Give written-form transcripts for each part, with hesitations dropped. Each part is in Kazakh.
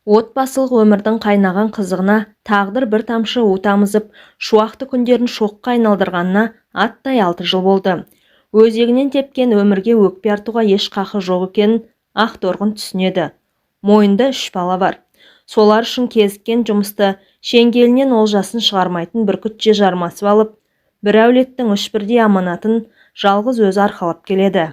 Отбасылық өмірдің қайнаған қызығына тағдыр бір тамшы у тамызып, шуақты күндерін шоққа айналдырғанына аттай 6 жыл болды. Өзегінен тепкен өмірге өкпе артуға еш қақы жоқ екенін Ақтоғын түсінеді. Мойнында 3 бала бар. Солар үшін кезіккен жұмысты шеңгелінен олжасын шығармайтын бүркітше жармасып алып, бір әулеттің 3 бірдей аманатын жалғыз өзі арқалап келеді.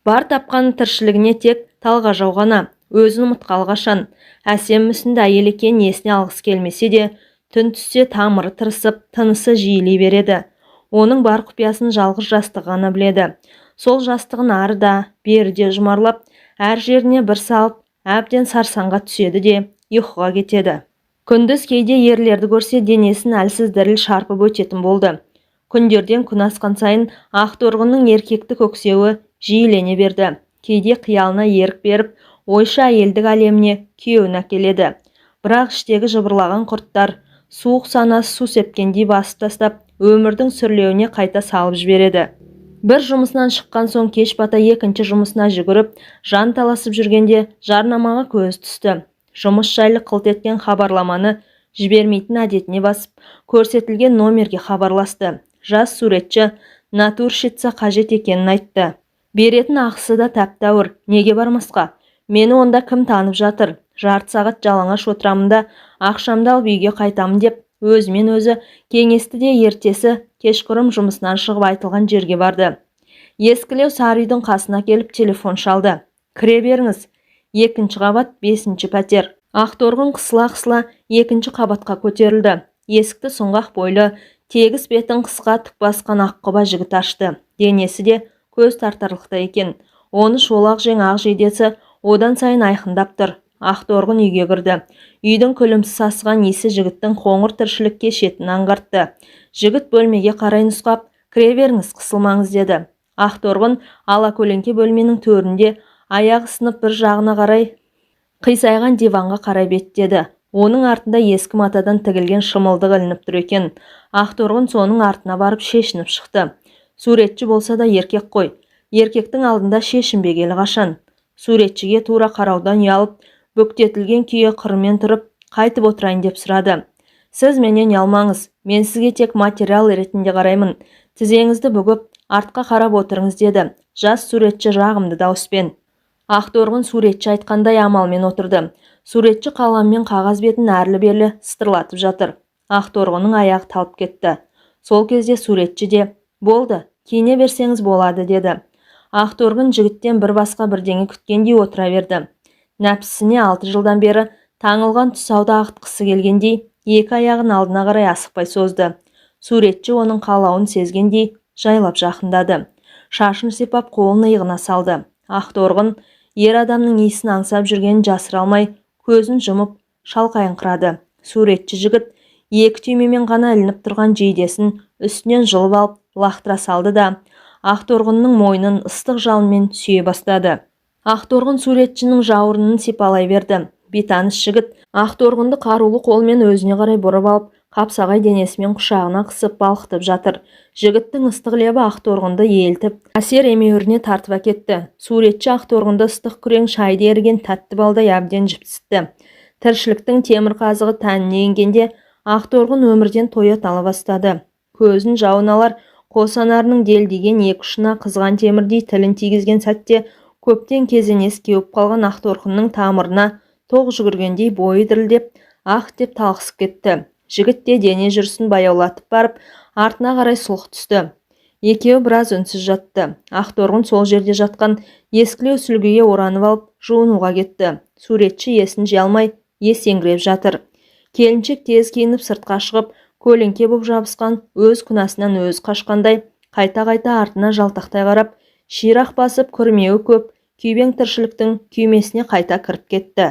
Бар тапқан тіршілігіне тек талғажау ғана, өзін ұмытқалы қашан. Әсем мүсінді әйел екенін есіне алғысы келмесе де, түн түссе тамыры тырысып, тынысы жиілей береді. Оның бар құпиясын жалғыз жастығы ғана біледі. Сол жастығын ары да, бері де жұмарлап, әр жеріне бір салып, әбден сарсаңға түседі де, ұйқыға кетеді. Күндіз кейде ерлерді көрсе, денесін әлсіз діріл шарпып өтетін болды. Күндерден күн асқан сайын Ақтоғынның еркекті көксеуі жиілене берді. Кейде қиялына ерік беріп, ойша әйелдік әлеміне күйеуін әкеледі. Бірақ іштегі жыбырлаған құрттар суық санасы су сепкендей басып тастап, өмірдің сүрлеуіне қайта салып жібереді. Бір жұмысынан шыққан соң кеш бата екінші жұмысына жүгіріп, жан таласып жүргенде жарнамаға көз түсті. Жұмыс жайлы қылт еткен хабарламаны жібермейтін әдетіне басып, көрсетілген номерге хабарласты. Жас суретші натурщица қажет екенін айтты. Беретін ақысы да тәп-тәуір, неге бармасқа? Мені онда кім танып жатыр? Жарты сағат жалаңаш отырамын да, ақшамды алып үйге қайтамын деп, өзімен өзі кеңесті де ертесі кешқұрым жұмысынан шығып айтылған жерге барды. Ескілеу сары үйдің қасына келіп телефон шалды. Кіре беріңіз. 2-ші қабат, 5-ші пәтер. Ақтоғын қысыла-қысыла 2-ші қабатқа көтерілді. Есікті сұңғақ бойлы, тегіс бетін қысқа түк басқан аққұба жігіт ашты. Денесі де көз тартарлықтай екен. Оны шолақ жең ақ жейдесі одан сайын айқындап тұр. Ақтоғын үйге кірді. Үйдің күлімсіз сасыған иісі жігіттің қоңыр тіршілік кешетін аңғартты. Жігіт бөлмеге қарай нұсқап, кіре беріңіз, қысылмаңыз деді. Ақтоғын алакөлеңке бөлменің төрінде аяғы сынып бір жағына қарай қисайған диванға қарай беттеді. Оның артында ескі матадан тігілген шымылдық ілініп тұр екен. Ақтоғын соның артына барып шешініп шықты. Суретші болса да еркек қой. Еркектің алдында шешінбегелі қашан. Суретшіге тура қараудан ұялып, бүктетілген күйі қырымен тұрып, қайтып отырайын деп сұрады. Сіз менен ұялмаңыз, мен сізге тек материал ретінде қараймын. Тізеңізді бүгіп, артқа қарап отырыңыз деді жас суретші жағымды дауыспен. Ақтоғын суретші айтқандай амалмен отырды. Суретші қаламмен қағаз бетін әрлі-берлі сытырлатып жатыр. Ақтоғынның аяғы талып кетті. Сол кезде суретші де, болды, киіне берсеңіз болады деді. Ақтоғын жігіттен бір басқа бірдеңе күткендей отыра берді. Нәпсісіне 6 жылдан бері таңылған тұсауды ағытқысы келгендей, екі аяғын алдына қарай асықпай созды. Суретші оның қалауын сезгендей жайлап жақындады. Шашын сипап қолын иығына салды. Ақтоғын ер адамның иісін аңсап жүргенін жасыра алмай, көзін жұмып шалқайыңқырады. Суретші жігіт екі түймемен ғана ілініп тұрған жейдесін үстінен жұлып алып лақтыра салды да, Ақтоғынның мойнын ыстық жалынмен сүйе бастады. Ақтоғын суретшінің жауырынын сипалай берді. Бейтаныс жігіт Ақтоғынды қарулы қолмен өзіне қарай бұрып алып, қапсағай денесімен құшағына қысып балқытып жатыр. Жігіттің ыстық лебі Ақтоғынды елтіп, әсер емеуріне тартып әкетті. Суретші Ақтоғынды ыстық күрең шайды еріген тәтті балдай әбден жіпсітті. Тіршіліктің темір қазығы тәніне енгенде Ақтоғын өмірден тоя тала бастады. Көзін жауын алар қос анарының делдиген екі ұшына қызған темірдей тілін тигізген сәтте көптен кезенесі кеуіп қалған Ақтоғынның тамырына тоқ жүгіргендей бойы дірілдеп, ақ деп талқысып кетті. Жігіт те дене жүрісін баяулатып барып, артына қарай сұлқ түсті. Екеуі біраз үнсіз жатты. Ақтоғын сол жерде жатқан ескілеу сүлгіге оранып алып, жуынуға кетті. Суретші есін жия алмай, есеңгіреп жатыр. Келіншек тез киініп сыртқа шығып, көлеңке боп жабысқан өз күнәсінен өзі қашқандай, қайта-қайта артына жалтақтай қарап, ширақ басып күрмеуі көп күйбең тіршіліктің күймесіне қайта кіріп кетті.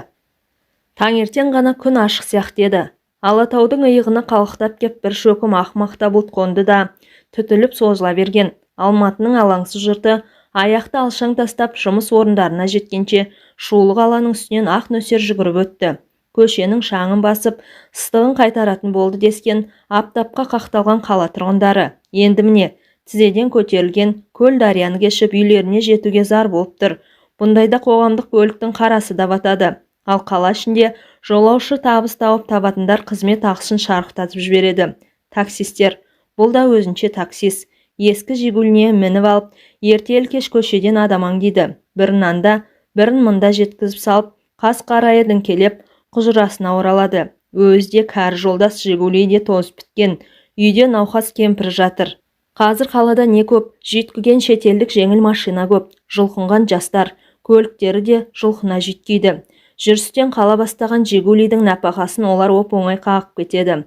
Таңертең ғана күн ашық сияқты еді. Алатаудың иығына қалықтап кеп бір шөкім ақ мақта бұлт қонды да, түтіліп созыла берген. Алматының алаңсыз жұрты аяқты алшаң тастап жұмыс орындарына жеткенше шулы қаланың үстінен ақ нөсер жүгіріп өтті. Көшенің шаңын басып, ыстығын қайтаратын болды дескен аптапқа қақталған қала тұрғындары. Енді міне, тізеден көтерілген көл дарияны кешіп үйлеріне жетуге зар болып тұр. Бұндайда қоғамдық көліктің қарасы да батады. Ал қала ішінде Жолаушы табыс тауып табатындар қызмет ақысын шарықтатып жібереді. Таксистер. Бұл да өзінше таксист. Ескі «Жигуліне» мініп алып, ертелі-кеш көшеден адам аңдиды. Бірін анда, бірін мында жеткізіп салып, қас қарая діңкелеп, құжырасына оралады. Өзі де кәрі жолдас, «Жигули» де тозып біткен. Үйде науқас кемпірі жатыр. Қазір қалада не көп, жүйткіген шетелдік жеңіл машина көп. Жұлқынған жастар, көліктері де жұлқына жүйткиді. Жүрістен қала бастаған «Жигулидің» нәпақасын олар оп-оңай қағып кетеді.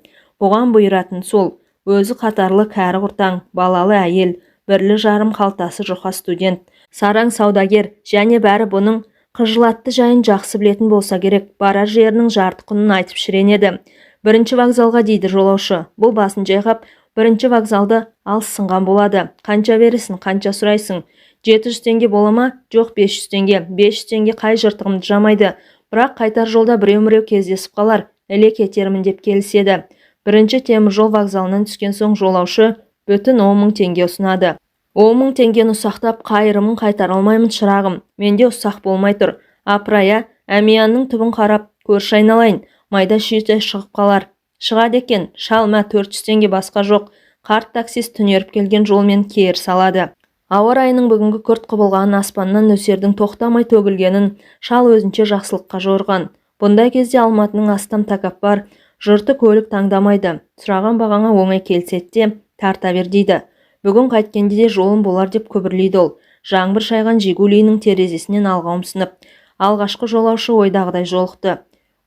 Бұған бұйыратын сол. Өзі қатарлы кәрі құртаң, балалы әйел, бірлі-жарым қалтасы жұқа студент, сараң саудагер және бәрі бұның қыжылатты жайын жақсы білетін болса керек, барар жерінің жарты құнын айтып шіренеді. Бірінші вокзалға дейді жолаушы. Бұл басын жайқап, бірінші вокзалды алыссынған болады. Қанша бересің, қанша сұрайсың? 700 теңге бола ма? Жоқ, 500 теңге. 500 теңге қай жыртығымды жамайды. Бірақ қайтар жолда біреу-міреу кездесіп қалар, іле кетермін деп келіседі. Бірінші теміржол вокзалынан түскен соң жолаушы бүтін 10 000 теңге ұсынады. 10 000 теңгені ұсақтап, қайырымын қайтара алмаймын, шырағым. Менде ұсақ болмай тұр. Апырай, әмиянның түбін қарап, көрші айналайын, майда шүйде шығып қалар. Шығады екен, шал, мә, 400 теңге, басқа жоқ. Қарт таксист түнеріп келген жолмен кері салады. Ауа райының бүгінгі күрт құбылғанын, аспаннан нөсердің тоқтамай төгілгенін шал өзінше жақсылыққа жорыған. Бұндай кезде Алматының астам тәкаппар жұрты көлік таңдамайды. Сұраған бағаңа оңай келіседі де, тарта бер дейді. Бүгін қайткенде де жолым болар деп күбірлейді ол. Жаңбыр шайған «Жигулиінің» терезесінен алға ұмсынып. Алғашқы жолаушы ойдағыдай жолықты.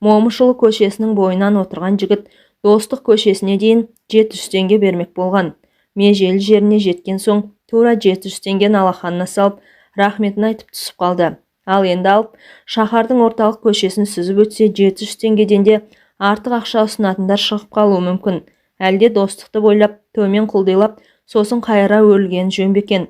Момышұлы көшесінің бойынан отырған жігіт Достық көшесіне дейін 700 теңге бермек болған. Межелі жеріне жеткен соң тура 700 теңгені алақанына салып, рахметін айтып түсіп қалды. Ал енді алып, шаһардың орталық көшесін сүзіп өтсе 700 теңгеден де артық ақша ұсынатындар шығып қалуы мүмкін. Әлде Достықты бойлап, төмен құлдилап, сосын қайыра өрілген жөн бе екен?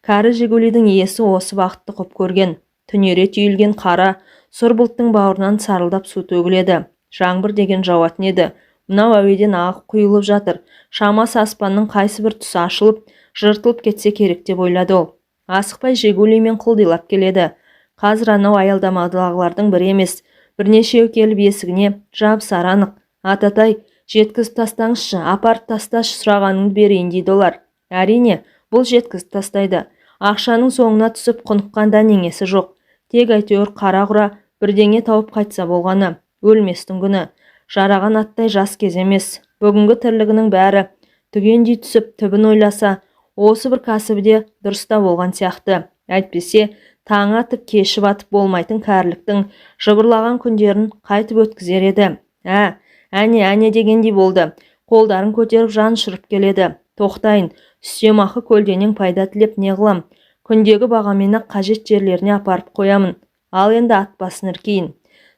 Кәрі «Жигулидің» иесі осы бағытты құп көрген. Түнере түйілген қара сұр бұлттың бауырынан сарылдап су төгіледі. Жаңбыр деген жауатын еді. Мынау әуеден ағып құйылып жатыр. Шамасы аспанның қайсы бір тұсы ашылып, жыртылып кетсе керек деп ойлады ол. Асықпай «Жигулимен» құлдилап келеді. Қазір анау аялдамадағылардың бірі емес, бірнешеуі келіп есігіне жабысары анық. Ататай, жеткізіп тастаңызшы, апарып тасташы, сұрағаныңды берейін дейді олар. Әрине, бұл жеткізіп тастайды. Ақшаның соңына түсіп құныққан дәнеңесі жоқ. Тек әйтеуір қара құра бірдеңе тауып қайтса болғаны. Өлместің күні. Жараған аттай жас кез емес. Бүгінгі тірлігінің бәрі түгендей түсіп, түбін ойласа, осы бір кәсібі де дұрыс та болған сияқты. Әйтпесе, таңы атып, кеші батып болмайтын кәріліктің жыбырлаған күндерін қайтып өткізер еді. Ә, әне, әне дегендей болды. Қолдарын көтеріп жан ұшырып келеді. Тоқтайын, үстемақы көлденең пайда тілеп не қылам? Күндегі бағамен-ақ қажет жерлеріне апарып қоямын. Ал енді ат басын іркейін.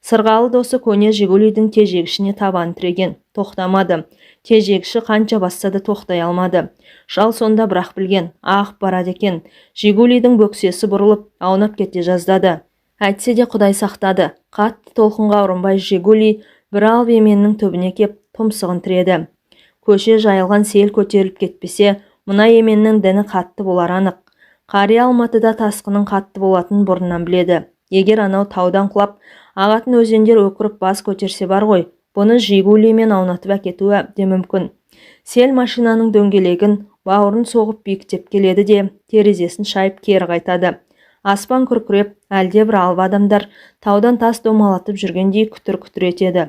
Сырғалы досы көне «Жигулидің» тежегішіне табан тіреген. Тоқтамады. Тежегіші қанша басса да тоқтай алмады. Шал сонда бірақ білген, ағып барады екен. «Жигулидің» бөксесі бұрылып, аунап кете жаздады. Әйтсе де Құдай сақтады. Қатты толқынға ұрынбай «Жигули» бір алып еменнің түбіне кеп тұмсығын тіреді. Көше жайылған сел көтеріліп кетпесе, мына еменнің діні қатты болар анық. Қария Алматыда тасқынның қатты болатынын бұрыннан біледі. Егер анау таудан құлап, ағатын өзендер өкіріп бас көтерсе бар ғой, бұны «Жигулимен» аунатып әкетуі де мүмкін. Сел машинаның дөңгелегін, бауырын соғып биіктеп келеді де, терезесін шайып кері қайтады. Аспан күркіреп, әлде бір алып адамдар таудан тас домалатып жүргендей күтір-күтір етеді.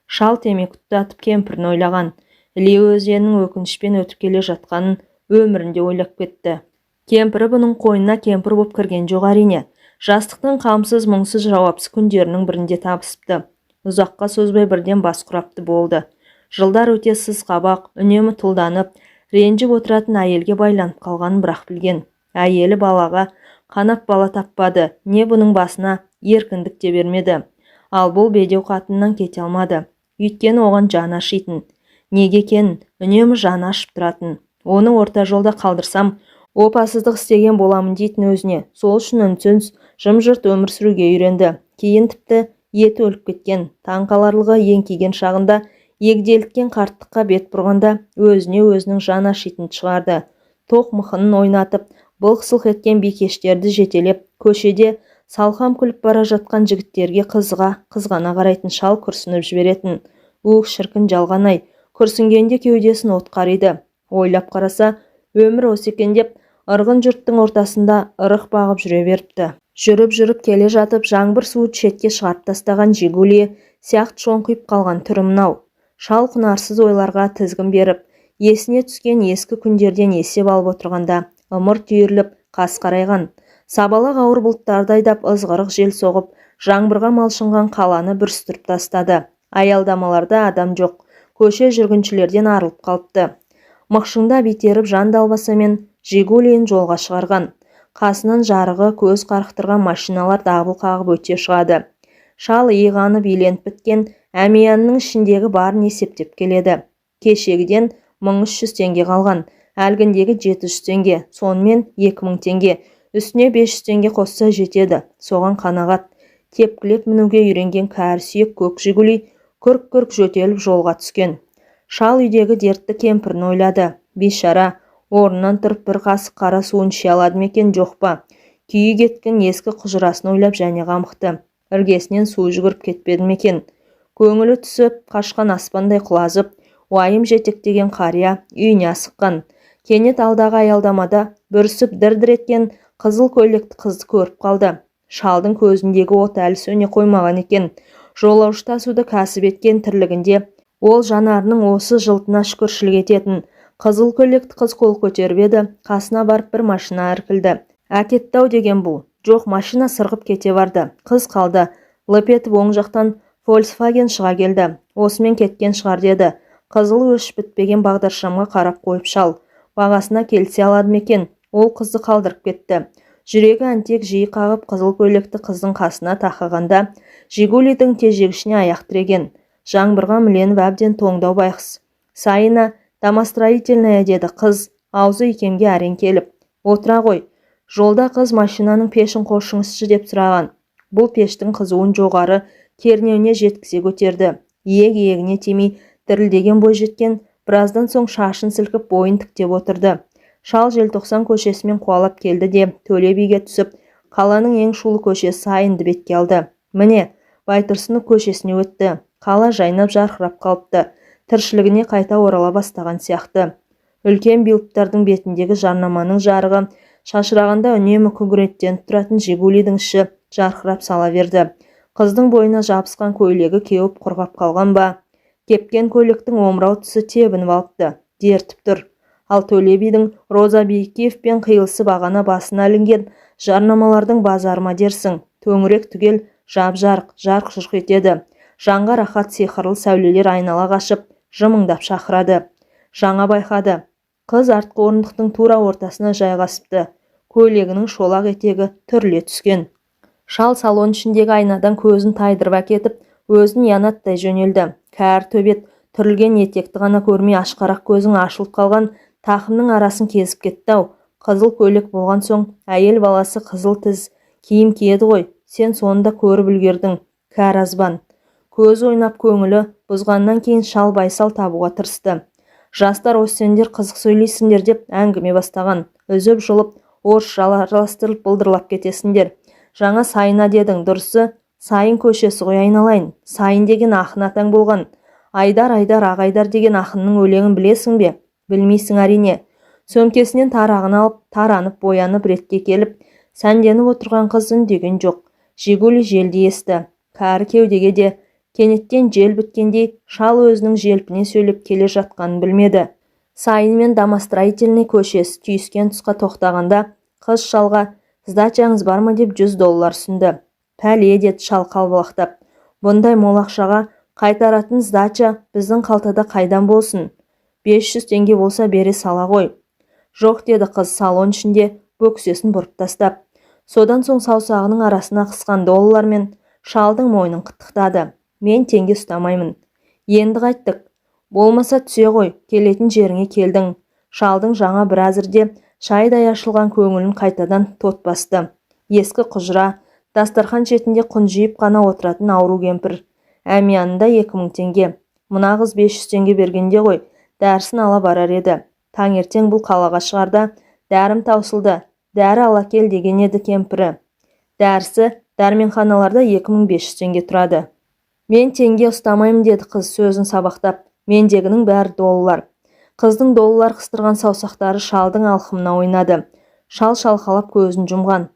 Шал темекі тұтатып кемпірін ойлаған. Іле өзенінің өкінішпен өтіп келе жатқанын өмірінде ойлап кетті. Кемпірі бұның қойнына кемпір боп кірген жоқ әрине. Жастықтың қамсыз, мұңсыз, жауапсыз күндерінің бірінде табысыпты. Ұзаққа созбай бірден бас құрапты болды. Жылдар өте сыз қабақ, үнемі тұлданып, ренжіп отыратын әйелге байланып қалғанын бірақ білген. Әйелі балаға қанап бала таппады, не бұның басына еркіндік те бермеді. Ал бұл бедеу қатыннан кете алмады. Өйткені оған жаны ашитын. Неге екенін үнемі жаны ашып тұратын. Оны орта жолда қалдырсам, опасыздық істеген боламын дейтін өзіне. Сол үшін үнсіз, жым-жырт өмір сүруге үйренді. Кейін тіпті еті өліп кеткен, таң қаларлығы еңкейген шағында, егделткен қарттыққа бет бұрғанда өзіне өзінің жаны ашитынын шығарды. Тоқ мықынын ойнатып, былқ-сылқ еткен бикештерді жетелеп, көшеде Салқам күліп бара жатқан жігіттерге қызыға, қызғана қарайтын шал күрсініп жіберетін. Ух, шіркін жалған-ай, күрсінгенде кеудесін от қариды. Ойлап қараса, өмір осы екен деп, ырғын жұрттың ортасында ырық бағып жүре беріпті. Жүріп-жүріп келе жатып, жаңбыр суы шетке шығарып тастаған Жигули сияқты шоңқиып қалған түрі мынау. Шал құнарсыз ойларға тізгін беріп, есіне түскен ескі күндерден есеп алып отырғанда, ымырт үйіріліп, қас қарайған. Сабалақ ауыр бұлттарды айдап, ызғырық жел соғып, жаңбырға малшынған қаланы бүрістіріп тастады. Аялдамаларда адам жоқ, көше жүргіншілерден арылып қалыпты. Мықшыңдап итеріп жан далбасамен Жигулиін жолға шығарған. Қасынан жарығы көз қарықтырған машиналар дабыл қағып өте шығады. Шал иғанып иленіп біткен әмиянның ішіндегі барын есептеп келеді. Кешегіден 1300 теңге қалған, әлгіндегі 700 теңге, сонымен 2000 теңге. Үстіне 500 теңге қосса жетеді, соған қанағат. Тепкілеп мінуге үйренген кәрі сүйек көк Жигули күрк-күрк жөтеліп жолға түскен. Шал үйдегі дертті кемпірін ойлады. Бейшара, орнынан тұрып бір қасық қара суын іше алады ма екен, жоқ па? Күйі кеткен ескі құжырасын ойлап және қамықты. Іргесінен су жүгіріп кетпеді ме екен? Көңілі түсіп, қашқан аспандай құлазып, уайым жетектеген қария үйіне асыққан. Кенет алдағы аялдамада бүрісіп дір-дір еткен қызыл көйлекті қызды көріп қалды. Шалдың көзіндегі от әлі сөне қоймаған екен. Жолаушы тасуды кәсіп еткен тірлігінде ол жанарының осы жылтына шүкіршілік ететін. Қызыл көйлекті қыз қол көтеріп еді, қасына барып бір машина іркілді. Әкетті-ау деген бұл. Жоқ, машина сырғып кете барды. Қыз қалды. Лып етіп оң жақтан Volkswagen шыға келді. Осымен кеткен шығар деді. Қызыл өшіп бітпеген бағдаршамға қарап қойып шал. Бағасына келісе алады ма екен? Ол қызды қалдырып кетті. Жүрегі әнтек жиі қағып қызыл көйлекті қыздың қасына тақағанда Жигулидің тежегішіне аяқ тіреген. Жаңбырға міленіп әбден тоңдау байғұс. Сайына домостроительная деді қыз, аузы икемге әрең келіп. Отыра ғой. Жолда қыз машинаның пешін қосыңызшы деп сұраған. Бұл пештің қызуын жоғары кернеуіне жеткізе көтерді. Иек-иегіне тимей дірілдеген бойжеткен біраздан соң шашын сілкіп бойын тіктеп отырды. Шал Желтоқсан көшесімен қуалап келді де Төле биге түсіп, қаланың ең шулы көшесі Сайынды бетке алды. Міне, Байтұрсынов көшесіне өтті. Қала жайнап жарқырап қалыпты. Тіршілігіне қайта орала бастаған сияқты. Үлкен билптардың бетіндегі жарнаманың жарығы шашырағанда үнемі күңіреніп тұратын Жигулидің іші жарқырап сала берді. Қыздың бойына жабысқан көйлегі кеуіп құрғап қалған ба? Кепкен көйлектің омырау тұсы тебініп алыпты, дертіп тұр. Ал Төле бидің Роза Биекеевпен қиылысы бағана басына ілінген жарнамалардың базары ма дерсің. Төңірек түгел жап-жарық, жарқ-жұрқ етеді. Жанға рахат сиқырлы сәулелер айнала қашып, жымыңдап шақырады. Жаңа байқады. Қыз артқы орындықтың тура ортасына жайғасыпты. Көйлегінің шолақ етегі түріле түскен. Шал салон ішіндегі айнадан көзін тайдырып әкетіп, өзін янаттай жөнелді. Кәрі төбет түрілген етекті ғана көрмей ашқарақ көзің ашылып қалған тақымның арасын кезіп кетті-ау. Қызыл көйлек болған соң әйел баласы қызыл тіз киім киеді ғой. Сен соны да көріп үлгердің, кәрі азбан. Көзі ойнап көңілі бұзғаннан кейін шал байсал табуға тырысты. Жастар осы сендер қызық сөйлейсіңдер деп әңгіме бастаған. Үзіп жұлып, орысша араластырып былдырлап кетесіңдер. Жаңа Сайына дедің, дұрысы Сайын көшесі ғой айналайын. Сайын деген ақын атаң болған. Айдар, Айдар, Ағайдар деген ақынның өлеңін білесің бе? Білмейсің әрине. Сөмкесінен тарағын алып, таранып, боянып ретке келіп, сәнденіп отырған қыз үндеген жоқ. Жигули желді есті. Кәрі кеудеге де кенеттен жел біткендей шал өзінің желпіне сөйлеп келе жатқанын білмеді. Сайын мен Домостроительный көшесі түйіскен тұсқа тоқтағанда қыз шалға сдачаңыз бар ма деп $100 ұсынды. Пәле деді шал қалбалақтап. Бұндай мол ақшаға қайтаратын сдача біздің қалтада қайдан болсын? 500 теңге болса бере сала ғой. Жоқ деді қыз салон ішінде бөксесін бұрып тастап. Содан соң саусағының арасына қысқан доллармен шалдың мойнын қытықтады. Мен теңге ұстамаймын. Енді қайттік. Болмаса түсе ғой, келетін жеріңе келдің. Шалдың жаңа бір әзірде шайдай ашылған көңілін қайтадан тот басты. Ескі құжыра, дастархан шетінде құнжиып қана отыратын ауру кемпір. Әмиянында 2000 теңге. Мына қыз 500 теңге бергенде ғой, дәрісін ала барар еді. Таңертең бұл қалаға шығарда дәрім таусылды, дәрі ала кел деген еді кемпірі. Дәрісі дәрменханаларда 2500 теңге тұрады. Мен теңге ұстамаймын, деді қыз сөзін сабақтап. Мендегінің бәрі доллар. Қыздың доллар қыстырған саусақтары шалдың алқымына ойнады. Шал шалқалап көзін жұмған.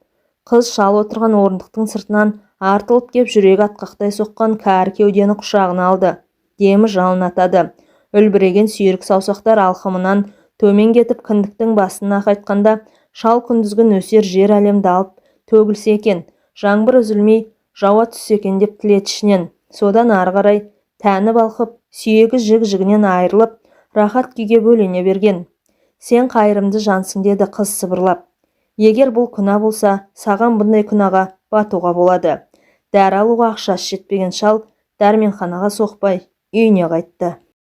Қыз шал отырған орындықтың сыртынан артылып кеп, жүрегі атқақтай соққан кәрі кеудені құшағына алды. Демі жалын атады. Үлбіреген сүйрік саусақтар алқымынан төмен кетіп, кіндіктің басына қайтқанда, шал күндізгі нөсер жер әлемді алып төгілсе екен, жаңбыр үзілмей жауа түссе екен деп тіледі ішінен. Содан ары қарай тәні балқып, сүйегі жік-жігінен айырылып, рахат күйге бөлене берген. Сен қайырымды жансың, деді қыз сыбырлап. Егер бұл күнә болса, саған бұндай күнәға батуға болады. Дәрі алуға ақшасы жетпеген шал дәрменханаға соқпай үйіне қайтты.